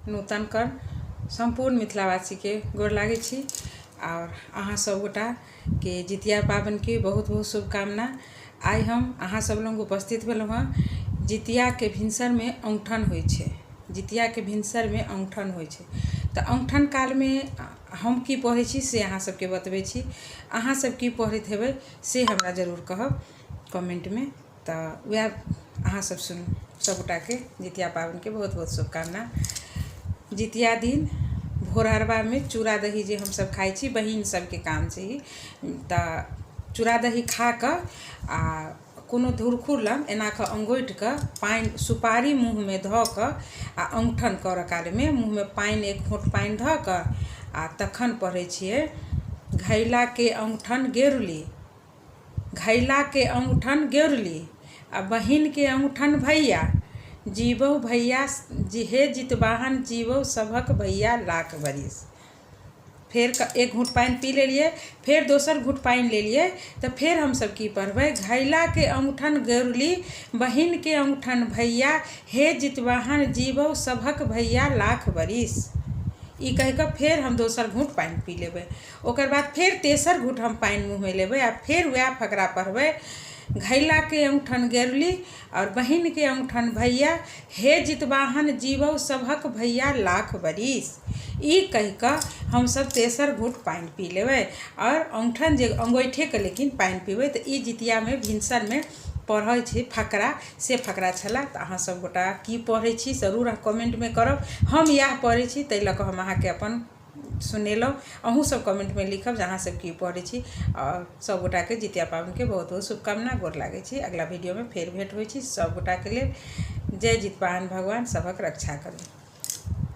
नूतन कर्ण सम्पूर्ण मिथिलावासीके गोर लागै छी आओर अहाँ सभगोटाके जितिया पाबनिके बहुत बहुत शुभकामना। आइ हम अहाँ सभ लग उपस्थित भेलहुँ हँ। जितियाके भिनसरमे औँठन होइ छै, जितियाके भिनसरमे औँठन होइ छै, तऽ औँठन कालमे हम की पढ़ै छी से अहाँ सबके बतबै छी। अहाँ सब की पढ़ैत हेबै से हमरा जरूर कहब कमेन्टमे। तऽ वएह अहाँ सब सुनू। सबगोटाके जितिया पाबनिके बहुत बहुत शुभकामना। जितिया दिन भोरहरबामे चूड़ा दही जे हमसब खाइ छी, बहिन सबके काम छै ई, तऽ चूड़ा दही खा कऽ आ कोनो धुरखुर लग एना कऽ अङ्गोठि कऽ पानि सुपारी मुँहमे धऽ कऽ आ औँठन करऽ कालमे मुँहमे पानि एक घोँट पानि धऽ कऽ आ तखन पढ़ै छियै घैलाके औँठन गेरुली, घैलाके औँठन गेरुली आ बहिनके औँठन भैया, जीबौ भैया हे जितवाहन जीबौ सभक भैया लाख बरिस। फेर एक घूँट पानि पी लेलियै, फेर दोसर घूँट पानि लेलियै, तऽ फेर हमसब की पढ़बै, घैलाके औँठन गेरुली बहिनके औँठन भैया, हे जितवाहन जीबौ सभक भैया लाख बरिस। ई कहि कऽ फेर हम दोसर घूँट पानि पी लेबै। ओकर बाद फेर तेसर घूँट हम पानि मुँहमे लेबै आ फेर वएह फकरा पढ़बै, घैलाके औँठन गेरुली आओर बहिनके औँठन भैया, हे जितवाहन जीबौ सभक भैया लाख बरिस। ई कहि कऽ हमसब तेसर घूँट पानि पी लेबै आओर औँठन जे अङ्गोठिके लेकिन पानि पीबै। तऽ ई जितियामे भिनसरमे पढ़ै छै फकरा, से फकरा छलए। तऽ अहाँ सब गोटा की पढ़ै छी जरूर अहाँ कमेन्टमे करब। हम इएह पढ़ै छी ताहि लऽ कऽ हम अहाँके अपन सुनेलहुँ। अहूँ सब कमेन्टमे लिखब जे अहाँ सब की पढ़ै छी। आओर सब गोटाके जितिया पाबनिके बहुत बहुत शुभकामना। गोर लागै छी। अगिला वीडियोमे फेर भेँट होइ छी। सब गोटाके लेल जय जितवाहन भगवान, सभक रक्षा करू।